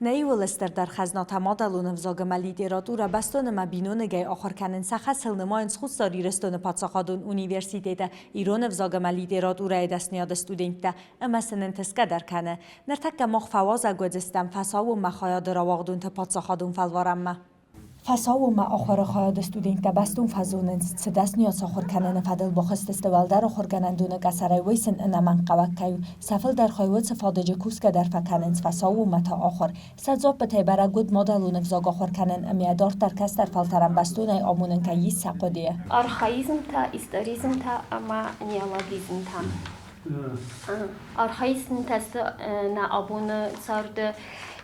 Нӕ иууыл стырдӕр хӕзнатӕ мадӕлон ӕвзаг ӕмӕ литературӕ бӕстон ӕмӕ биноныгӕй ахуыр кӕнын сӕ хӕсыл нымайынц Хуссар Ирыстоны паддзахадон университеты ирон ӕвзаг ӕмӕ литературӕйы дӕсныйады студенттӕ ӕмӕ сын ӕнтысгӕ дӕр кӕны. Ныртӕккӕ мах фӕуазӕг уыдзыстӕм фӕсаууонмӕ хайады рауагъдонты паддзахадон фӕлварӕнмӕ. Фӕсаууонмӕ ахуыры хайады студенттӕ бӕстон фӕзонынц, цы дӕсныйад сахуыр кӕныны фӕдыл бахызтысты уӕлдӕр ахуыргӕнӕндоны къӕсӕрӕй, уый сын ӕнӕмӕнгхъӕуӕг кӕй у. Сӕ фылдӕр хай уыцы фадыджы кусгӕ дӕр фӕкӕнынц, фӕсаууонмӕ та ахуыр. Сӕ дзуаппытӕй бӕрӕг уыд мадӕлон ӕвзаг ахуыр кӕнын ӕмӕ йӕ дарддӕр кӕстӕр фӕлтӕрӕн бӕстонӕй амонын кӕй ис сӕ хъуыдыйы. Архаизмтӕ, историзмтӕ ӕмӕ неологизмтӕ. Архаизмтӕ сты нӕ абоны царды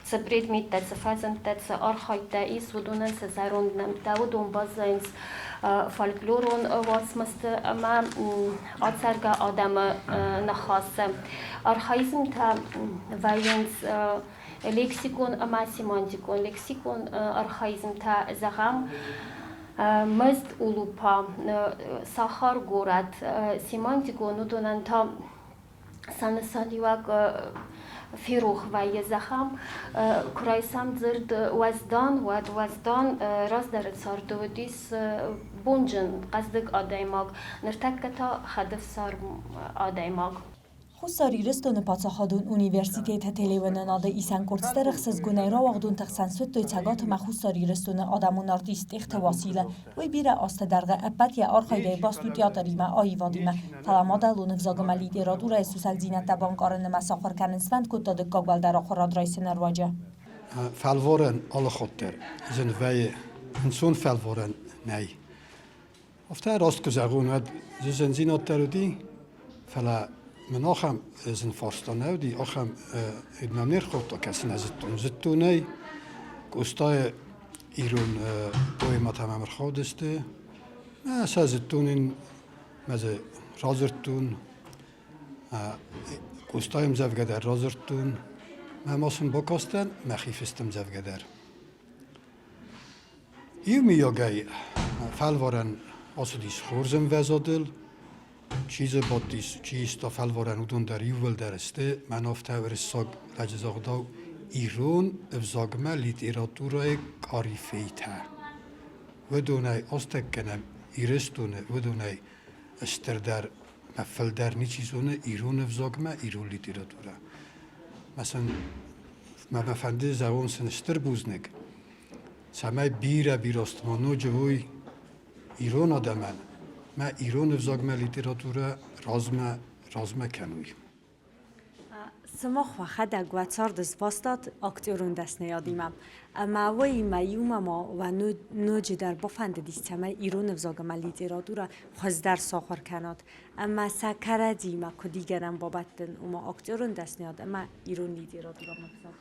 цы предметтӕ, цы фӕзындтӕ, цы архайдтӕ ис, уыдонӕн сӕ зӕронд нӕмттӕ, уыдон баззайынц фольклорон уацмысты ӕмӕ ацӕргӕ адӕмы ныхасы. Архаизмтӕ вӕййынц лексикон ӕмӕ семантикон. Лексикон архаизмтӕ, зӕгъӕм, мызд, улупа, сахар, горӕт. Семантикон уыдонӕн та сӕ нысаниуӕг ферох вӕййы. Зӕгъӕм, куы райсӕм дзырд уӕздан, уӕд уӕздан раздӕры царды уыдис бонджын, хъӕздыг адӕймаг, ныртӕккӕ та хӕдӕфсарм адӕймаг. Хуссар Ирыстоны паддзахадон университеты телеуынынады исӕн къордты ӕхсызгонӕй рауагъдонты хсӕн суыдтой Цӕгат ӕмӕ Хуссар Ирыстоны адӕмон артист Тъехты Василы. Уый бирӕ азты дӕргъы ӕппӕт йӕ архайдӕй баст у театримӕ, аивадимӕ, фӕлӕ мадӕлон ӕвзаг ӕмӕ литературӕйы сусӕгдзинӕдтӕ банкъарын ӕмӕ сахуыр кӕнын сфӕнд кодта дыккаг уӕлдӕр ахуырад райсыны руаджы. Фӕлварӕн алы хатт дӕр зын вӕййы, ӕнцон фӕлварӕн нӕй. Афтӕ раст куы зӕгъон, уӕд дзы зындзинад дӕр уыди, фӕлӕ мын ахӕм зын фарста нӕ уыди, ахӕм мӕм не рхаудта, кӕцы нӕ зыдтон. Зыдтон ӕй, Къостайы ирон поэмӕтӕ мӕм ӕрхаудысты. Сӕ зыдтон ын, мӕ дзы радзырдтон. Къостайы ӕмдзӕвгӕ дӕр радзырдтон. Мӕ ма сын бакастӕн мӕхи фыст ӕмдзӕвгӕ дӕр. Иумийагӕй фӕлварӕн ацыдис хорз ӕмвӕзадыл. Чи дзы бадтис, чи иста фӕлварӕн, уыдон дӕр иууылдӕр сты, мӕн афтӕ уырыссаг лӕджы загъдау, ирон ӕвзагмӕ литературӕйы къарифейтӕ. Уыдонӕй азтӕг кӕнӕм Ирыстоны, уыдонӕй стырдӕр мӕ фылдӕр ничи зоны ирон ӕвзагмӕ, ирон литературӕ. Мӕ сын мӕ фӕнды зӕгъон сын стыр бузныг, цӕмӕй бирӕ бирӕ ноджы уой ирон адӕмӕн мӕ ирон ӕвзагмӕ литературӕ размӕ размӕ кӕнуй. Сымах уӕхӕдӕг уӕ царды сбастат актерон дӕсныйадимӕ. Ӕмӕ уыимӕ иумӕ ма уӕ ноджыдӕр бафӕндыдис, цӕмӕй ирон ӕвзаг ӕмӕ литературӕ хуыздӕр сахуыр кӕнат. Ӕмӕ сӕ кӕрӕдзиимӕ куыд игӕрӕн бабӕттын, ома актерон дӕсныйад ӕмӕ ирон литературӕмӕ ӕвзаг?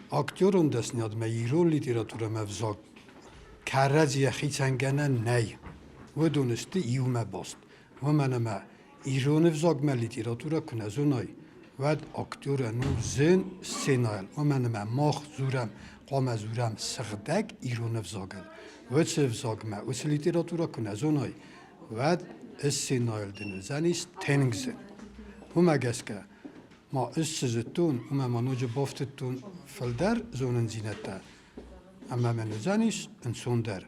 Актерон дӕсныйадмӕ ирон литературӕмӕ ӕвзаг кӕрӕдзийӕ хицӕнгӕнӕн нӕй. Уыдон сты иумӕ баст. Уымӕн ӕмӕ ирон ӕвзагмӕ литературӕ куы нӕ зонай, уӕд актерӕн у зын сценӕйыл, уымӕн ӕмӕ мах дзурӕм, хъуамӕ дзурӕм сыгъдӕг ирон ӕвзагыл. Уыцы ӕвзагмӕ, уыцы литературӕ куы нӕ зонай, уӕд сценӕйыл дын уыдзӕнис тынг зын. Уымӕ гӕсгӕ ма ӕз цы зыдтон, уымӕ ма ноджы бафтыдтон фылдӕр зонындзинӕдтӕ ӕмӕ мын уыдзӕнис ӕнцондӕр.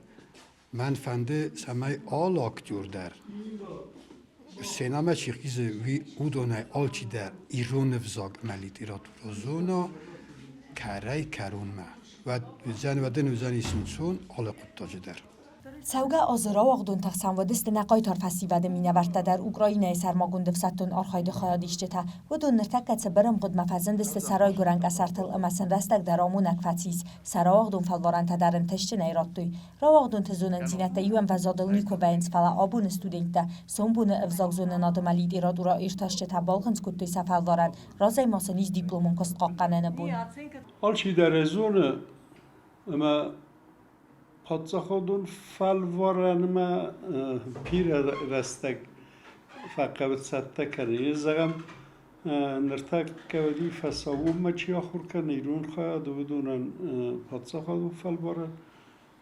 Мӕн фӕнды, цӕмӕй алы актер дӕр сценӕмӕ чи хизы, уый уыдонӕй алчидӕр ирон ӕвзаг ӕмӕ литературӕ зона кӕрӕй-кӕронмӕ. Уӕд уыдзӕн, уӕд ын уыдзӕнис ӕнцон алы хъуыддаджы дӕр. Цӕугӕ азы рауагъдонты хсӕн уыдысты нӕ хъайтар фӕсивӕды минӕвӕрттӕ дӕр Украинӕйы сӕрмагонд ӕфсӕддон архайды хайадисджытӕ. Уыдон ныртӕккӕ цыбыр ӕмгъуыдмӕ фӕзындысты сӕ райгуырӕн къӕсӕртыл ӕмӕ сын рӕстӕг дӕр амонӕг фӕцис. Сӕ рауагъдон фӕлварӕнтӕ дӕр ӕнтыстджынӕй радтой. Рауагъдонты зонындзинӕдтӕ иу ӕмвӕзадыл никуы вӕййынц, фӕлӕ абоны студенттӕ сомбоны ӕвзагзонынады ӕмӕ литературӕ иртасджытӕ балхынцъ кодтой сӕ фӕлварӕн, разӕй ма сын ис дипломон куыст хъахъхъӕныны бон. Алчидӕр ӕй зоны, ӕмӕ Паддзахадон фӕлварӕнмӕ бирӕ рӕстӕг фӕхъӕуы цӕттӕ кӕнын. Зӕгъӕм, ныртӕккӕ уыди фӕсаууонмӕ чи ахуыр кӕны ирон хайады, уыдонӕн паддзахадон фӕлварӕн.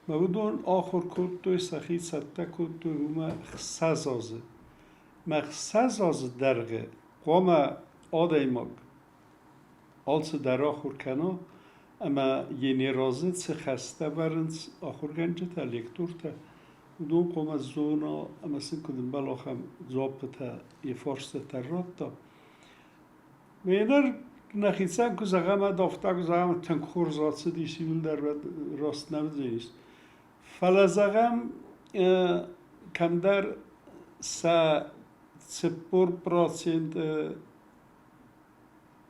Ӕмӕ уыдон ахуыр кодтой, сӕхи цӕттӕ кодтой уымӕ 20 азы. Мӕ 20 азы дӕргъы хъуамӕ адӕймаг алцыдӕр ахуыр кӕна. Ӕмӕ йе не разы цы хӕстӕ вӕрынц ахуыргӕнджытӕ, лектортӕ, уыдон хъуамӕ зона ӕмӕ сын куыд ӕмбӕлы, ахӕм дзуаппытӕ йӕ фарстытӕ радта. Мӕнӕр нӕхицӕн куы зӕгъӕм, афтӕ куы зӕгъӕм, тынг хорз ацыдис, иуылдӕр раст нӕ уыдзӕнис. Фӕлӕ зӕгъӕм, кӕмдӕр сӕ 40%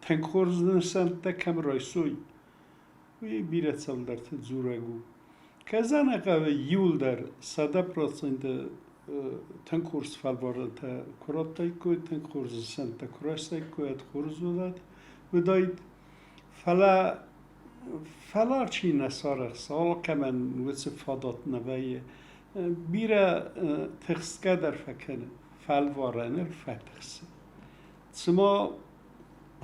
тынг хорз нысӕнттӕ кӕм райсой, уый бирӕ цӕуылдӕрты дзурӕг у. Кӕй хъӕуы иуылдӕр 100% тынг хорз фӕлварӕнтӕ куы радтаиккой, тынг хорз нысӕнттӕ куы райстаиккой, уӕд хорз уыдаид. Фӕлӕ фӕлӕ чи нӕ сарӕхсы, алкӕмӕн уыцы фадат нӕ вӕййы. Бирӕ тыхсгӕ дӕр фӕкӕны, фӕлварӕныл фӕтыхсы. Цыма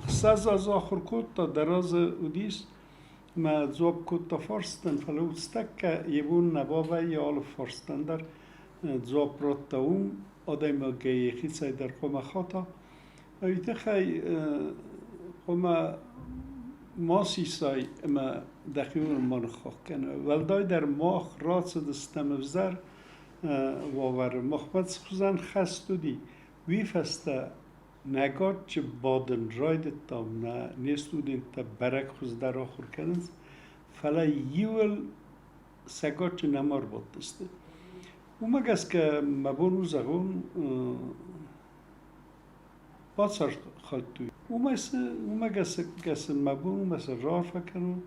60 азы ахуыр кодта, дӕ разы уыдис ӕмӕ дзуапп кодта фарстӕн, фӕлӕ уыцтӕккӕ йӕ бон нӕ бавӕййы алы фарстӕн дӕр дзуапп радта уым, адӕймагӕй йӕхицӕй дӕр хъуамӕ хата. Уый тыххӕй хъуамӕ ма сисай ӕмӕ дӕхиуыл ма ныххох кӕн. Уӕлдайдӕр мах рацыдыстӕм ӕвзӕр уавӕры. Махмӕ цы хуызӕн хӕст уыди, уый фӕстӕ нӕ гаджы бадын райдыдтам, нӕ не студенттӕ бӕрӕг хуыздӕр ахуыр кӕнынц, фӕлӕ иуыл сӕ гаджы нӕма ӕрбадтысты. Уымӕ гӕсгӕ мӕ бон у зӕгъон, бацархайдтой. Уымӕ уымӕ гӕсгӕ сын мӕ бон уымӕ сын раарфӕ кӕнон,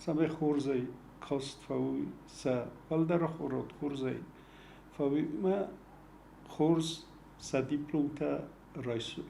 цӕмӕй хорзӕй каст фӕуой сӕ уӕлдӕр ахуырад хорзӕй фӕуой ӕмӕ хорз сӕ дипломтӕ райсой.